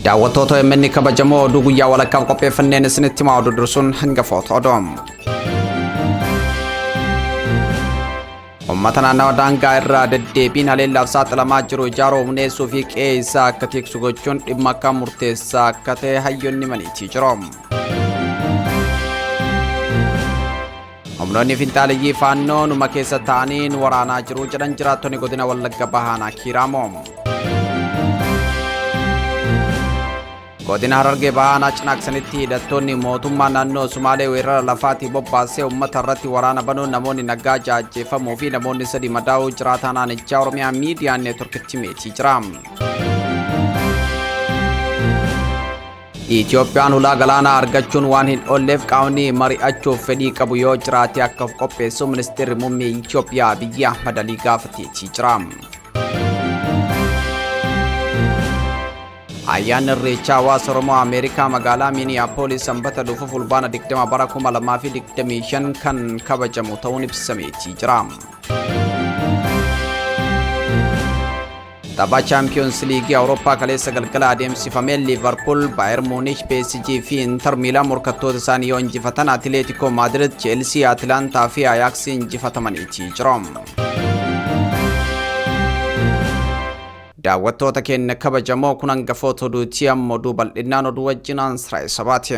Daawwattoota OMN kabajamoo oduu guyyaa walakkaaf qopheeffanneen isinitti himaa oduu dursuun hangafoota oduu. Uummata naannawa daangaa irraa deddeebiin haleellaaf saaxilamaa jiru ijaaruu humneessuu fi qe'ee isaa akka tiksu gochuun dhimma akka murteessaa akka ta'e hayyoonni maniitii jiru. Humnoonni finxaaleyyii faannoo numa keessa ta'anii nu waraanaa jiru jedhan jiraattonni godina Wallagga Bahaanaa Kiiraamoo. Godina Harargee Bahaa Aanaa Cinaaksanitti hidhattoonni mootummaa naannoo Sumaalee weerara lafaatii bobbaasee uummata irratti waraana banuun namoonni nagaa ja'a ajjeefamuu fi namoonni sadi madaa'uu jiraataan aanichaa Oromiyaa Miidiyaa Neetworkitti himeetii jira. Itoophiyaan hulaa galaanaa argachuun waan hin oolleef qaamni mari'achuuf fedhii qabu yoo jiraate akka of qopheessu ministeerri muummee Itoophiyaa Abiyyi Ahmad Alii gaafateetii jira. Ayyaanni Irreechaa hawaasa Oromoo Ameerikaa magaalaa Miiniyaapooliis Sanbata dhufu Fulbaana 20 bara 2025 kan kabajamu ta'uun ibsameetii jira. Tapha Chaampiyoons Liigii Awurooppaa kaleessa galgala adeemsifameen Liivarpuul, Baayer Muunich, PSG fi Inter Miilaan morkattoota isaanii yoo injifatan Atileetikoo Maadrid, Cheelsii, Atilaantaa fi Ayaaksi injifatamaniitii jiru. Daawwattoota keenya kabajamoo kun hangafoota oduuti amma oduu bal'innaan oduu wajjin Ansiraa'e Sabaati.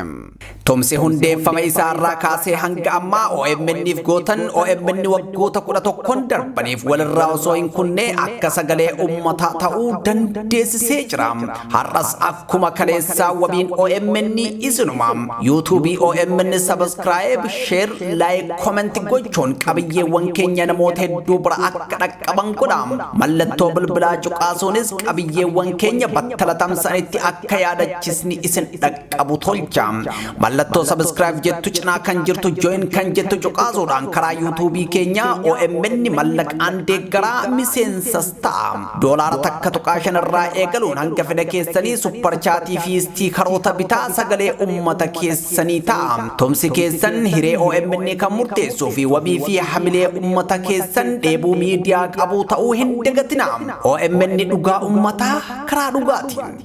Tumsi hundeeffama isaa irraa kaasee hanga ammaa OMN'f gootan OMN waggoota 11n darbaniif walirraa osoo hin kunne akka sagalee uummataa ta'uu dandeessisee jira. Har'as akkuma kaleessaa wabiin OMN isinuma. YouTube OMN subscribe, share, like, comment gochuun qabiyyeewwan keenya namoota hedduu bira akka dhaqqaban godha. Mallattoo bilbilaa cuqaasuunis qabiyyeewwan keenya battala tamsa'anitti akka yaadachisni isin dhaqqabu tolcha. Mallattoo subscribe jettu cinaa kan jirtu join kan jettu cuqaasuudhaan karaa YouTube keenya OMN mallaqaan deeggaraa miseensas ta'a. Doolaara takka tuqaa shan irraa eegaluun hanga fedha keessanii super chaatii fi istiikaroota bitaa sagalee uummata keessanii ta'a. Tumsi keessan hiree OMN kan murteessuu fi wabii fi hamilee uummata keessan dheebuu miidiyaa qabuu ta'uu hin dagatina. OMN dhugaa uummataa karaa dhugaatiin.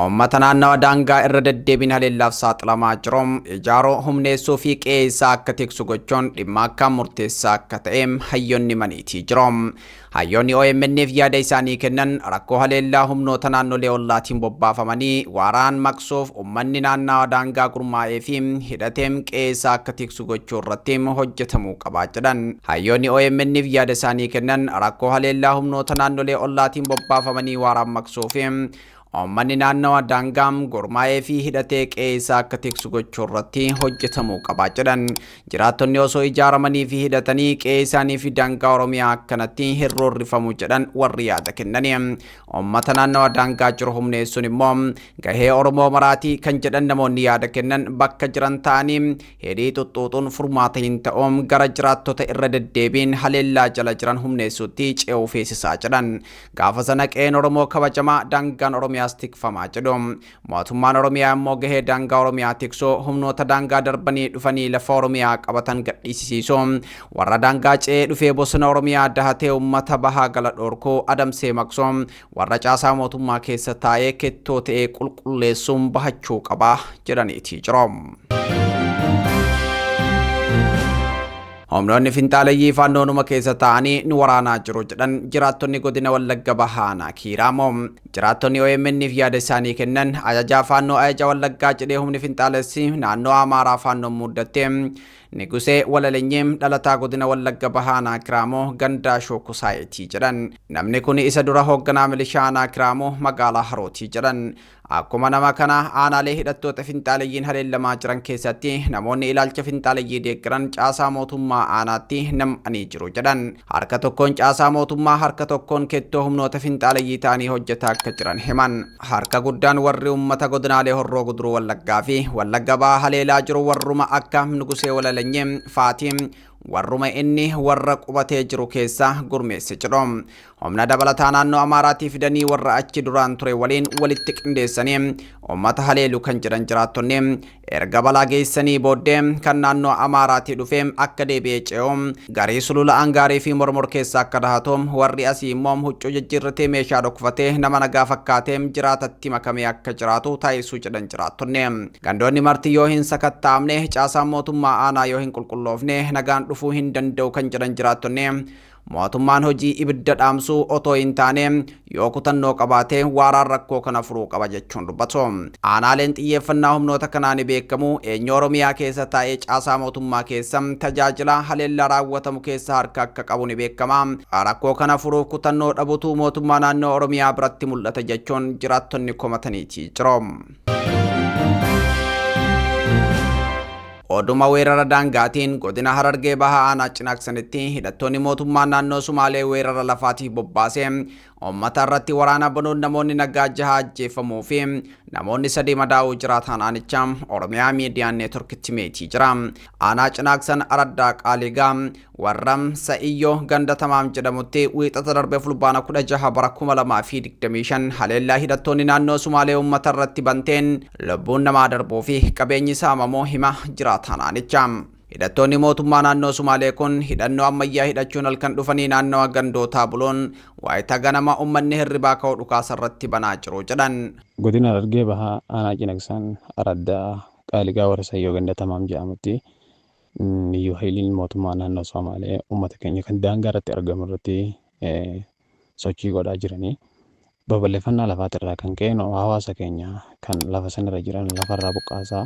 Uummata naannawa daangaa irra deddeebiin haleellaaf saaxilamaa jiru ijaaruu humneessuu fi qe'ee isaa akka tiksu gochuun dhimma akka murteessaa akka ta'e hayyoonni maniitii jiru. Hayyoonni OMN'f yaada isaanii kennan rakkoo haleellaa humnoota naannolee ollaatiin bobbaafamanii waaraan maqsuuf uummanni naannawa daangaa gurmaa'ee fi hidhatee qe'ee isaa akka tiksu gochuu irratti hojjetamuu qabaa jedhan. Hayyoonni OMN'f yaada isaanii kennan rakkoo haleellaa humnoota naannolee ollaatiin bobbaafamanii waaraan maqsuuf uummanni naannawa daangaa gurmaa'ee fi hidhatee qe'ee isaa akka tiksu gochuu irratti hojjetamuu qabaa jedhan. Jiraattonni osoo ijaaramanii fi hidhatanii qe'ee isaanii fi daangaa Oromiyaa akkanatti hin roorrifamu jedhan warri yaada kennanii. Uummata naannawa daangaa jiru humneessuun immoo gahee Oromoo maraatii kan jedhan namoonni yaada kennan bakka jiran ta'anii hidhii xuxxuuxuun furmaata hin ta'uun gara jiraattota irra deddeebiin haleellaa jala jiran humneessuutti ce'uu feesisaa jedhan. Gaafa sana qe'een Oromoo kabajamaa daangaan Oromiyaas tikfamaa jedhu. Mootummaan Oromiyaa immoo gahee daangaa Oromiyaa tiksuu humnoota daangaa darbanii dhufanii lafa Oromiyaa qabatan gadhiisisiisu. Warra daangaa ce'ee dhufee bosona Oromiyaa dahatee uummata bahaa gala dhorkuu adamsee maqsu. Warra caasaa mootummaa keessa taa'ee kettoo ta'ee qulqulleessuun bahachuu qaba jedhaniitii jiru. Humnoonni finxaaleyyii faannoonuma keessa taa'anii nu waraanaa jiru jedhan jiraattonni godina Wallagga Bahaa Aanaa Kiiraamoo. Jiraattonni OMN'f yaada isaanii kennan ajajaa faannoo ajaja Wallaggaa jedhee humni finxaalessi naannoo Amaaraa faannoon muddatte Nigusee Walalenyee dhalataa godina Wallagga Bahaa Aanaa Kiiraamoo gandaa Shookusaayetii jedhan. Namni kun isa dura hoogganaa milishaa Aanaa Kiiraamoo magaalaa Harootii jedhan. Akkuma nama kana aanaalee hidhattoota finxaaleyyiin haleellamaa jiran keessatti namoonni ilaalcha finxaaleyyii deeggaran caasaa mootummaa aanaatti nam'anii jiru jedhan. Harka tokkoon caasaa mootummaa harka tokkoon kettoo humnoota finxaaleyyii ta'anii hojjetaa akka jiran himan. Harka guddaan warri uummata godinaalee Horroo Guduruu Wallaggaa fi Wallagga Bahaa haleelaa jiru warruma akka Nugusee Walalanyee Faatii Warruma inni warra qubatee jiru keessaa gurmeesse jedhu. Humna dabalataa naannoo Amaaraatii fidanii warra achi duraan ture waliin walitti qindeessanii uummata haleelu kan jedhan jiraattonni, erga balaa geessanii booddee kan naannoo Amaaraatii dhufee akka deebi'ee ce'u, garii Sulula Angaarii fi Mormor keessa akka dahatu, warri asii immoo huccuu jijjiirratee meeshaa dhokfatee nama nagaa fakkaatee jiraatatti makamee akka jiraatu taasisuu jedhan jiraattonni. Gandoonni marti yoo hin sakatta'amne, caasaan mootummaa aanaa yoo hin qulqulloofne, nagaan dhufuu hin danda'u kan jedhan jiraattonni, mootummaan hojii ibidda dhaamsuu otoo hin taane yoo kutannoo qabaate waaraan rakkoo kana furuu qaba jechuun dubbatu. Aanaaleen xiyyeeffannaa humnoota kanaa ni beekamu. Eenyu Oromiyaa keessa taa'ee caasaa mootummaa keessa tajaajila haleellaa raawwatamu keessa harka akka qabu ni beekama. Rakkoo kana furuuf kutannoo dhabutu mootummaa naannoo Oromiyaa biratti mul'ata jechuun jiraattonni komataniiti jiru. Oduma weerara daangaatiin godina Harargee Bahaa aanaa Cinaaksanitti hidhattoonni mootummaa naannoo Sumaalee weerara lafaatiif bobbaase uummata irratti waraana banuun namoonni nagaa 6 ajjeefamuu fi namoonni 3 madaa'uu jiraataan aanichaa Oromiyaa Miidiyaa Neetworkitti meetii jira. Aanaa Cinaaksan Araddaa Qaaligaa warra Sa'iyyoo ganda Tamaam jedhamutti Wiixata darbe Fulbaana 16 bara 2025 haleellaa hidhattoonni naannoo Sumaalee uummata irratti banteen lubbuun namaa darbuu fi qabeenyi saamamuu hima jiraataan aanichaa. Hidhattoonni mootummaa naannoo Sumaalee kun hidhannoo ammayyaa hidhachuun halkan dhufanii naannawa gandootaa buluun waayita ganama uummanni hirribaa ka'uu dhukaasa irratti banaa jiru jedhan. Godina Harargee Bahaa aanaa Cinaksaan Araddaa Qaaligaa warra Sayyoo ganda Tamaam jedhamutti niyyuu hayiliin mootummaa naannoo Somaalee uummata keenya kan daangaa irratti argamu irratti sochii godhaa jiranii. Babal'ifannaa lafaatirraa kan ka'e hawaasa keenya kan lafa sanarra jiran lafarraa buqqaasaa,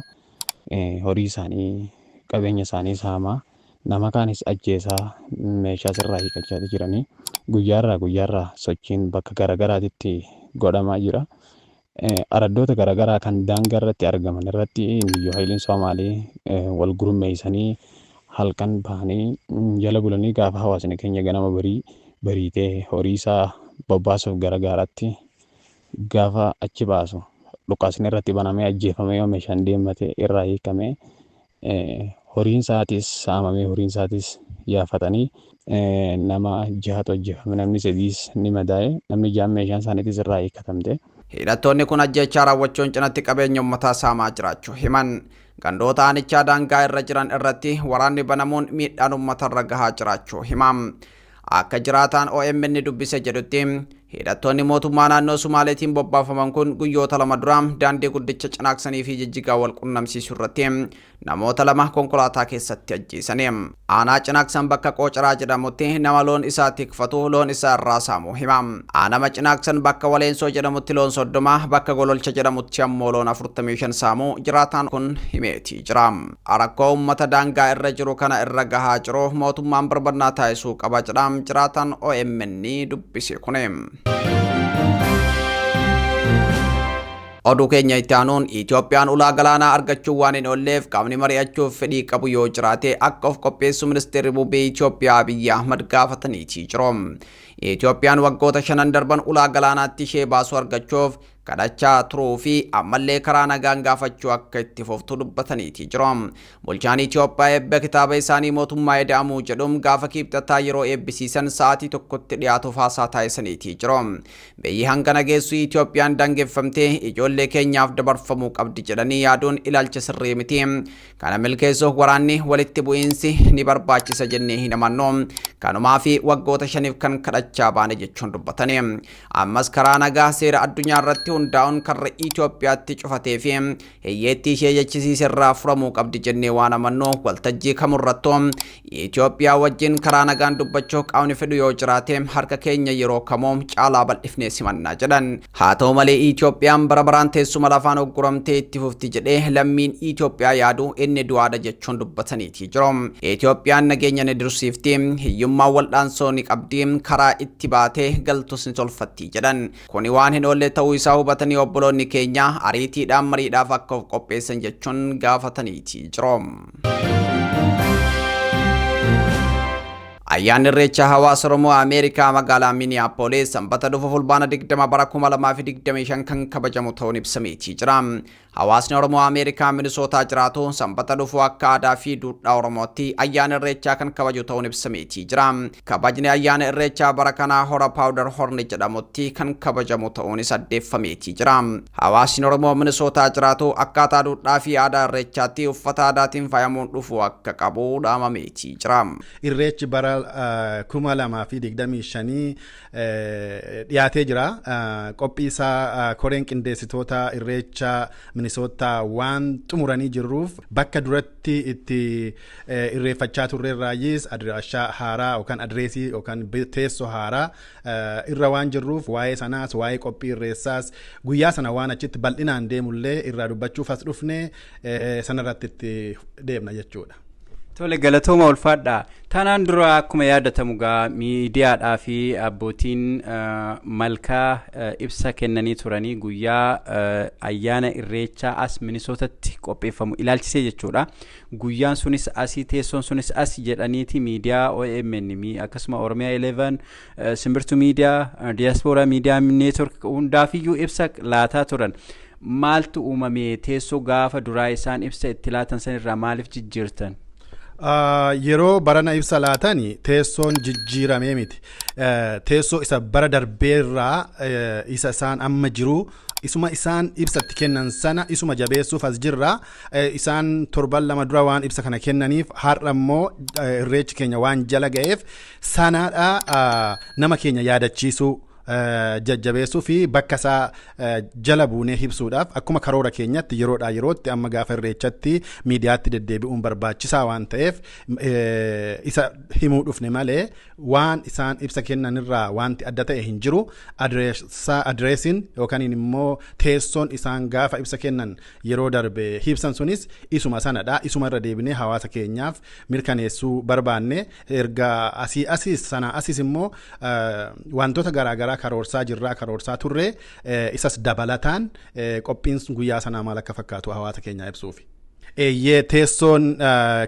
horii isaanii qabeenya isaanii saamaa, nama kaanis ajjeesaa, meeshaa sirraa hiikachaa jiranii. Guyyaarraa guyyaarraa sochiin bakka garaagaraatitti godhamaa jira. Araddoota garaagaraa kan daangaa irratti argaman irratti niyyuu hayiliin Somaalee wal gurmeessanii halkan bahanii jala bulanii gaafa hawaasni keenya ganama barii bariitee horii isaa bobbaasuuf gara gaaraatti gaafa achi baasu dhukaasni irratti banamee ajjeefamee yoo meeshaan deemate irraa hiikamee, horiin isaatis saamamee, horiin isaatis yaafatanii, nama 6tu ajjeefame, namni 3s ni madaa'e, namni 6 meeshaan isaaniitis irraa hiikatamte. Hidhattoonni kun ajjeechaa raawwachuun cinatti qabeenya uummataa saamaa jiraachuu himan. Gandoota aanichaa daangaa irra jiran irratti waraanni banamuun miidhaan uummatarra gahaa jiraachuu himam. Akka jiraataan OMN dubbise jedhutti, hidhattoonni mootummaa naannoo Sumaaleetiin bobbaafaman kun guyyoota 2 dura daandii guddicha Cinaaksanii fi Jijjigaa wal qunnamsiisu irratti namoota 2 konkolaataa keessatti ajjeesani. Aanaa Cinaaksan bakka Qoocaraa jedhamutti nama loon isaa tikfatu loon isaa irraa saamuu hima. Aanama Cinaaksan bakka Waleensoo jedhamutti loon 30, bakka Gololcha jedhamutti ammoo loon 45 saamuu jiraataan kun himeetii jira. Rakkoo uummata daangaa irra jiru kana irra gahaa jiru mootummaan barbannaa taasisuu qaba jedha jiraataan OMN dubbise kuni. Oduu keenya itti aanuun, Itoophiyaan ulaa galaanaa argachuu waan hin oolleef qaamni mari'achuuf fedhii qabu yoo jiraate akka of qopheessu ministeerri muummee Itoophiyaa Abiyyi Ahmad gaafataniitii jiru. Itoophiyaan waggoota 5 darban ulaa galaanaatti ishee baasuu argachuuf kadhachaa turuu fi ammallee karaa nagaan gaafachuu akka itti fuftu dubbataniitii jiru. Bulchaan Itoophiyaa eebba kitaaba isaanii Mootummaa Ida'amuu jedhuun gaafa Kibxataa yeroo eebbisiisan sa'aatii 1tti dhiyaatuuf haasaa taasisaniitii jiru. Biyyi hangana geessu Itoophiyaan daangeffamtee ijoollee keenyaaf dabarfamuu qabdi jedhanii yaaduun ilaalcha sirrii miti. Kana milkeessuuf waraanni walitti bu'iinsi ni barbaachisa jennee hin amannu. Kanumaa fi waggoota 5f kan kadhachaa baane jechuun dubbatani. Ammas karaa nagaa seera addunyaa irratti hundaa'uun karra Itoophiyaatti cufatee fi hiyyeettii ishee jechisiise irraa furamuu qabdi jennee waan amannu waltajjii kamurrattuu Itoophiyaa wajjin karaa nagaan dubbachuu qaamni fedhu yoo jiraate harka keenya yeroo kamuu caalaa bal'ifnee simannaa jedhan. Haa ta'u malee Itoophiyaan bara baraan teessuma lafaan ogguramtee itti fufti jedhee lammiin Itoophiyaa yaadu inni du'aadha jechuun dubbataniitii jiru. Itoophiyaan nageenya ni dursiifti, hiyyummaa wal'aansoo ni qabdi, karaa itti baatee galtus ni tolfatti jedhan. Kuni waan hin oolle ta'uu isaa hubatanii obboloonni keenya ariitiidhaan mariidhaaf akka of qopheessan jechuun gaafataniitii jiru. Ayyaanni Irreechaa hawaasa Oromoo Ameerikaa magaalaa Minneapolis Sanbata dhufu Fulbaana 20 bara 2025 kan kabajamu ta'uun ibsameetii jira. Hawaasni Oromoo Ameerikaa Minisootaa jiraatu Sanbata dhufu akka aadaa fi duudhaa Oromootti ayyaana Irreechaa kan kabaju ta'uun ibsameetii jira. Kabajni ayyaana Irreechaa bara kanaa hora Paawudar Horni jedhamutti kan kabajamu ta'uunis addeeffameetii jira. Hawaasni Oromoo Minisootaa jiraatu akkaataa duudhaa fi aadaa Irreechaatti uffata aadaatiin faayamuun dhufu akka qabu dhaamameetii jira. Irreechi bara 2025 dhiyaatee jira. Qophii isaa koreen qindeessitoota Irreecha Minisootaa waan xumuranii jirruuf, bakka duratti itti irreeffachaa turreerraayyis adiraashaa haaraa yookaan adreesii yookaan teessoo haaraa irra waan jirruuf, waa'ee sanaas, waa'ee qophii irreessaas, guyyaa sana waan achitti bal'inaan deemullee irraa dubbachuuf as dhufne, sanarratti itti deemna jechuudha. Tole, galatooma, ulfaadha. Tanaan dura akkuma yaadatamu gaa miidiyaadhaa fi abbootiin malkaa ibsa kennanii turanii guyyaa ayyaana Irreechaa as Minisootatti qopheeffamu ilaalchisee jechuudha. Guyyaan sunis asii, teessoon sunis as jedhaniiti miidiyaa OMN akkasuma Oromiyaa 11, Simbirtuu Miidiyaa, Diiyaaspooraa Miidiyaa Neetwork hundaafiyyuu ibsa laataa turan. Maaltu uumame? Teessoo gaafa duraa isaan ibsa itti laatan sanirraa maaliif jijjiirtan? Yeroo barana ibsa laatani teessoon jijjiiramee miti. Teessoo isa bara darbeerraa isa isaan amma jiru, isuma isaan ibsatti kennan sana isuma jabeessuuf as jirra. Isaan torban 2 dura waan ibsa kana kennaniif, har'a immoo irreechi keenya waan jala ga'eef sanadha nama keenya yaadachiisuu, jajjabeessuu fi bakka isaa jala buunee ibsuudhaaf, akkuma karoora keenyatti yeroodhaa yerootti amma gaafa Irreechatti miidiyaatti deddeebi'uun barbaachisaa waan ta'eef isa himuu dhufne malee waan isaan ibsa kennanirraa wanti adda ta'e hin jiru. Adreesiin yookaan immoo teessoon isaan gaafa ibsa kennan yeroo darbe ibsan sunis isuma sanadha. Isuma irra deebinee hawaasa keenyaaf mirkaneessuu barbaanne. Erga asii asiis sana asiis immoo wantoota garaagaraa karoorsaa jirraa, karoorsaa turre, isas dabalataan qophiin guyyaa sanaa maal akka fakkaatu hawaasa keenyaa ibsuufi. Eeyyee, teessoon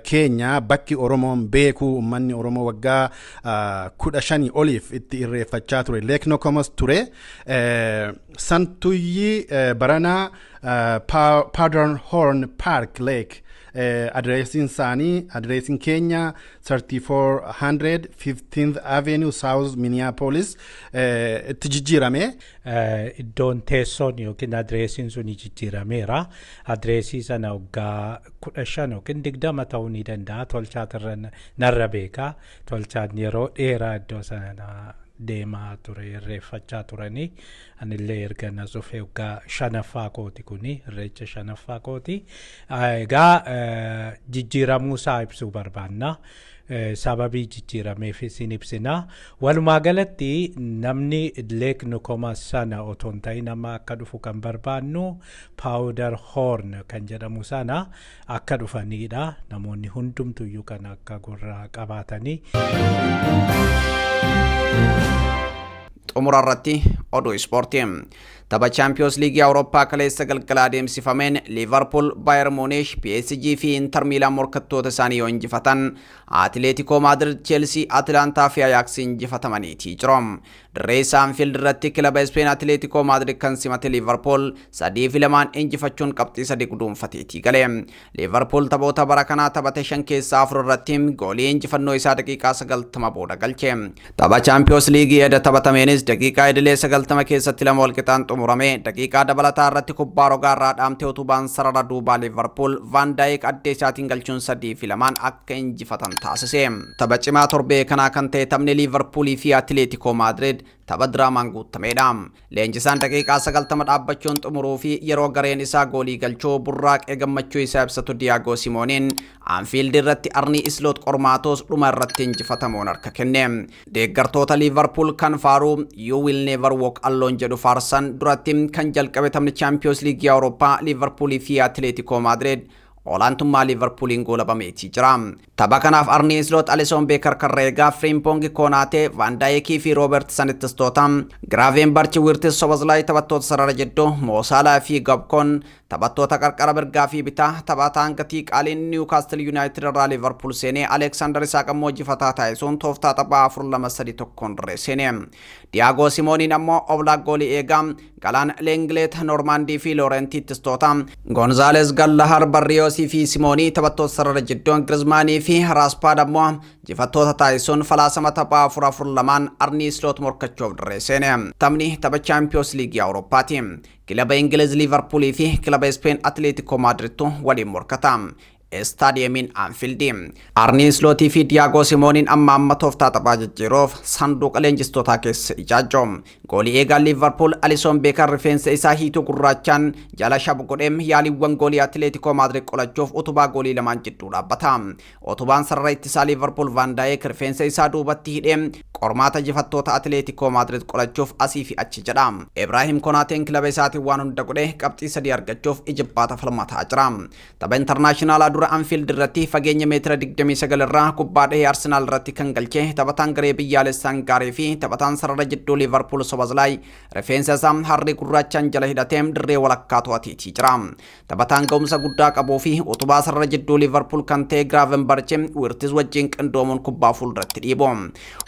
keenya bakki Oromoon beeku, uummanni Oromoo waggaa 15 oliif itti irreeffachaa ture, Lake Nokomis ture. Santuyyi baranaa Powder Horn Park Lake, adreesiin isaanii, adreesiin keenya 3400 15th Avenue South, Minneapolis itti jijjiirame. Iddoon teessoon yookiin adreesiin sun jijjiirameera. Adreesii sana waggaa 15 yookiin 20 ta'uu ni danda'a. Tolchaa narra beekaa. Tolchaan yeroo dheeraa iddoo sana deemaa ture, irreeffachaa turanii. Anillee erga na dhufee waggaa shanaffaa kooti kuni, irreecha shanaffaa kooti. Egaa jijjiiramuu isaa ibsuu barbaanna. Sababii jijjiirameefis hin ibsina. Walumaa galatti namni Lake Nokomis sana otoo hin ta'in amma akka dhufu kan barbaannu Powder Horn kan jedhamu sana akka dhufanidha. Namoonni hundumtuyyuu kan akka gurra qabaatanii. Xumura irratti oduu ispoortii. Tapha Chaampiyoons Liigii Awurooppaa kaleessa galgala adeemsifameen Liivarpuul, Baayer Muunish, PSG fi Inter Miilaan morkattoota isaanii yoo injifatan, Atileetikoo Maadrid, Cheelsii, Atilaantaa fi Ayaaks injifatamaniitii jiru. Dirree isaa Anfiild irratti kilaba Ispeen Atileetikoo Maadrid kan simate Liivarpuul 3-2n injifachuun qabxii 3 guduunfateetii gale. Liivarpuul taphoota bara kanaa taphate shan keessaa afur irratti goolii injifannoo isaa daqiiqaa 90 booda galche. Tapha Chaampiyoons Liigii eda taphatameenis daqiiqaa idilee 90 keessatti 2 walqixaan xumurame, daqiiqaa dabalataa irratti kubbaa rogaa irraa dhaamtee utubaan sarara duubaa Liivarpuul Vaan Daayik addee isaatiin galchuun 3-2n akka injifatan taasise. Tapha cimaa torbee kanaa kan ta'e taphni Liivarpuulii fi Atileetikoo Maadrid tapha diraamaan guutamedha. Leenjisaan daqiiqaa 90 dhaabbachuun xumuruu fi yeroo gareen isaa goolii galchuu burraaqee gammachuu isaa ibsatu Diyaagoo Simooniin Anfiild irratti Arnii Isloot qormaatos dhuma irratti injifatamuun harka kenne. Deeggartoota Liivarpuul kan faaruu "You Will Never Walk Alone" jedhu faarsan duratti kan jalqabe taphni Chaampiyoons Liigii Awurooppaa Liivarpuulii fi Atileetikoo Maadrid Olaantummaa Liivarpuuliin goolabameetii jira. Tapha kanaaf Arnii Isloot Alisoon Beekar karra eegaa, Firiimpoongi, Koonaatee, Vaandaayikii fi Roobertsan ittistoota, Giraavenbarchi, Wiirtis, Soboslaay taphattoota sarara jidduu, Moosaalaa fi Gabkoon taphattoota qarqara mirgaa fi bitaa, taphataan gatii qaaliin Niwukaastil Yuunaayitid irraa Liivarpuul seenee Aleeksaandar Isaaq ammoo jifataa taasisuun tooftaa taphaa 4-2-3-1 dirree seene. Diyaagoo Simooniin ammoo Oblaak goolii eegaa, Galaan, Leengileet, Noormaandii fi Loorentii ittistoota, Gonzaales, Gallahar, Barriyoosii fi Simoonii taphattoota sarara jidduun, Grizmaanii fi Raaspaad ammoo jifattoota taasisuun falaasama taphaa 4-4-2 Arnii Isloot morkachuuf dirree seene. Taphni tapha Chaampiyoons Liigii Awurooppaati. Kilaba Ingiliz Liivarpuulii fi kilaba Speen Atileetikoo Maadridtu waliin morkata. Istaadiyeemiin Anfiildi. Arnii Islootii fi Diyaagoo Simooniin amma amma tooftaa taphaa jijjiiruuf sanduuqa leenjistootaa keessa ijaajjo. Goolii eegaa Liivarpuul Alisoon Beekar rifeensa isaa hiituu gurraachaan jala shab godhee yaaliiwwan goolii Atileetikoo Maadrid qolachuuf utubaa goolii lamaan jidduu dhaabbata. Utubaan sarara ittisaa Liivarpuul Van Daayik rifeensa isaa duubatti hidhee qormaata jifattoota Atileetikoo Maadrid qolachuuf asii fi achi jedha. Ibraahim Konaateen kilaba isaatiin waan hunda godhee qabxii 3 argachuuf ijibbaata falmataa jira. Tapha intarnaashinaalaa dura Anfiild irratti fageenya meetira 29 irraa kubbaa dhahee Arsenaal irratti kan galche taphataan garee biyyaalessaa Hangaarii fi taphataan sarara jidduu Liivarpuul Soboslaay rifeensa isaa harrii gurraachaan jala hidhatee dirree walakkaa to'ateetii jira. Taphataan ga'umsa guddaa qabuu fi utubaa sarara jidduu Liivarpuul kan ta'e Giraavenbarchi Wiirtiz wajjin qindoomuun kubbaa fuulduratti dhiibu.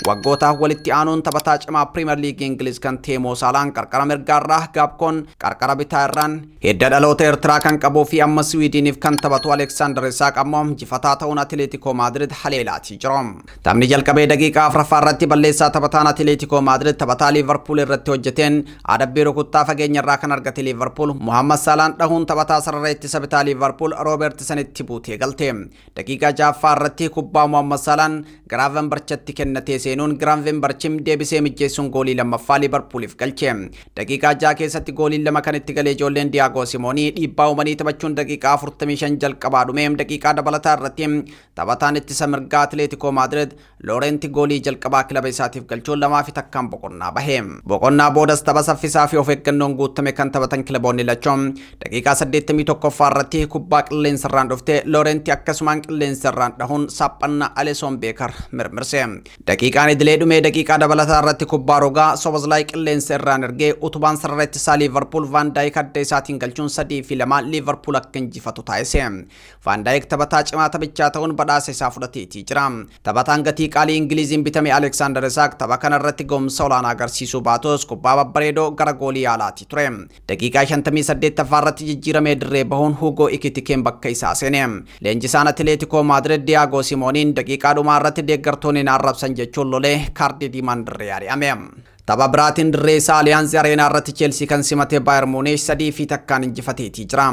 Waggoota walitti aanuun taphataa cimaa Piriimer Liigii Ingiliz kan ta'e Moo Saalaan qarqara mirgaarraa, Gaapkoon qarqara bitaa irraan, hidda dhaloota Eertiraa kan qabuu fi amma Siwiidiniif kan taphatu Aleeksaandar Isaaq ammoo jifataa ta'uun Atileetikoo Maadrid haleelaatii jiru. Taphni jalqabee daqiiqaa 4ffaa irratti balleessaa taphataan Atileetikoo Maadrid taphataa Liivarpuul irratti hojjeteen adabbii rukuttaa fageenya irraa kan argate Liivarpuul Muhammad Saalaan dhahuun taphataa sarara ittisa bitaa Liivarpuul Roobertisanitti buutee galte. Daqiiqaa 6ffaa irratti kubbaa Muhammad Saalaan Giraavenbarchatti kennatee seenuun Giraavenbarchim deebisee mijjeessuun goolii lammaffaa Liivarpuuliif galche. Daqiiqaa 6 keessatti gooliin 2 kan itti galee ijoolleen Diyaagoo Simoonii dhiibbaa uumanii taphachuun daqiiqaa 45 jalqabaa dhume daqiiqaa dabalataa irratti taphataan ittisa mirgaa Atileetikoo Maadrid Looreenti goolii jalqabaa kilaba isaatiif galchuun 2-1 boqonnaa bahe. Boqonnaa boodas tapha saffisaa fi of eeggannoon guutame kan taphatan kilaboonni lachuun daqiiqaa 81ffaa irratti kubbaa qilleensarraan dhufte Looreenti akkasumaan qilleensarraan dhahuun saaphanna Alesoon Beekar mirmirse. Daqiiqaan idilee dhumee daqiiqaa dabalataa irratti kubbaa rogaa Soboslaay qilleensa irraan ergee utubaan sarara ittisaa Liivarpuul Vaan Daayik adda isaatiin galchuun 3-2 Liivarpuul akka injifatu taasise. Vaan Daayik taphataa cimaa taphichaa ta'uun badhaasa isaa fudhateetii jira. Taphataan gatii qaalii Ingiliiziin bitame Aleeksaandar Isaak tapha kana irratti ga'umsa olaanaa agarsiisuu baatus kubbaa babbareedoo gara goolii yaalaatii ture. Daqiiqaa 58ffaa irratti jijjiiramee dirree bahuun Huugoo Ikitikeen bakka isaa seene. Leenjisaan Atileetikoo Maadrid Diyaagoo Simooniin daqiiqaa dhumaa irratti deeggartoonni na arrabsan jechuun lolee kaardii diimaan dirree ari'ame. Tapha biraatiin dirree isaa Aliyaanzi Areenaa irratti Cheelsii kan simate Baayer Muunish 3-1 injifateetii jira.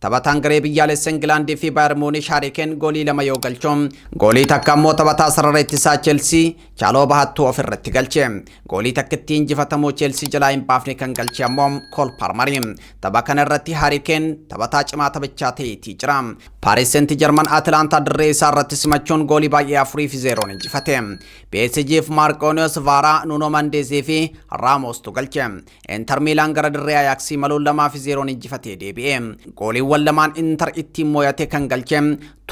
Taphataan garee biyyaalessa Ingilaandii fi Baayer Muunish Haari Keen goolii 2 yoo galchu, goolii takka ammoo taphataa sarara ittisaa Cheelsii Chaaloo Bahattuu ofirratti galche. Goolii takkittii injifatamuu Cheelsii jalaa hin baafne kan galche ammoo Kool Paarmari. Tapha kana irratti Haari Keen taphataa cimaa taphichaa ta'eetii jira. Paaris Seent Jarman Atilaantaa dirree isaa irratti simachuun goolii baay'ee 4-0 injifate. PSGf Maarqooniyoos Vaaraa, Nuunoo Mandeezii fi Raamostu galche. Inter Miilaan gara dirree Ayaaksii imaluun 2-0 injifatee deebi'e. Gooliiwwan lamaan Inter ittiin mo'ate kan galche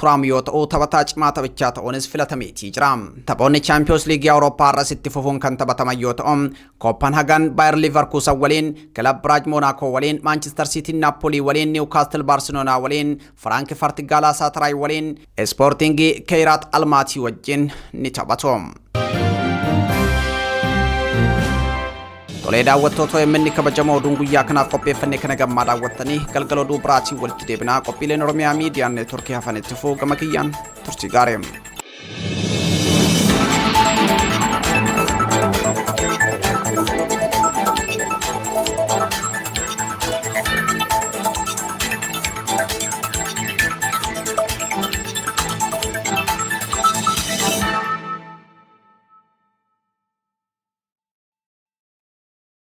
Turaam yoo ta'u taphataa cimaa taphichaa ta'uunis filatameetii jira. Taphoonni Chaampiyoons Liigii Awurooppaa har'as itti fufuun kan taphataman yoo ta'u, Kooppanhagan Baayер Liivarkuusan waliin, Kilab Biraaj Moonaakoo waliin, Maanchister Siitiin Naappolii waliin, Niwukaastil Baarseloonaa waliin, Firaankifart Gaalaasataraay waliin, Ispoortiingii Keeyiraat Almaatii wajjin ni taphatu. Tolee daawwattoota OMN kabajamoo, oduun guyyaa kanaaf qopheeffanne kana gammaa daawwattanii, galgala oduu biraatiin walitti deebinaa. Qophiileen Oromiyaa Miidiyaan Neetworkii hafanitti fufuu. Gama kiyyaan turtii gaarii.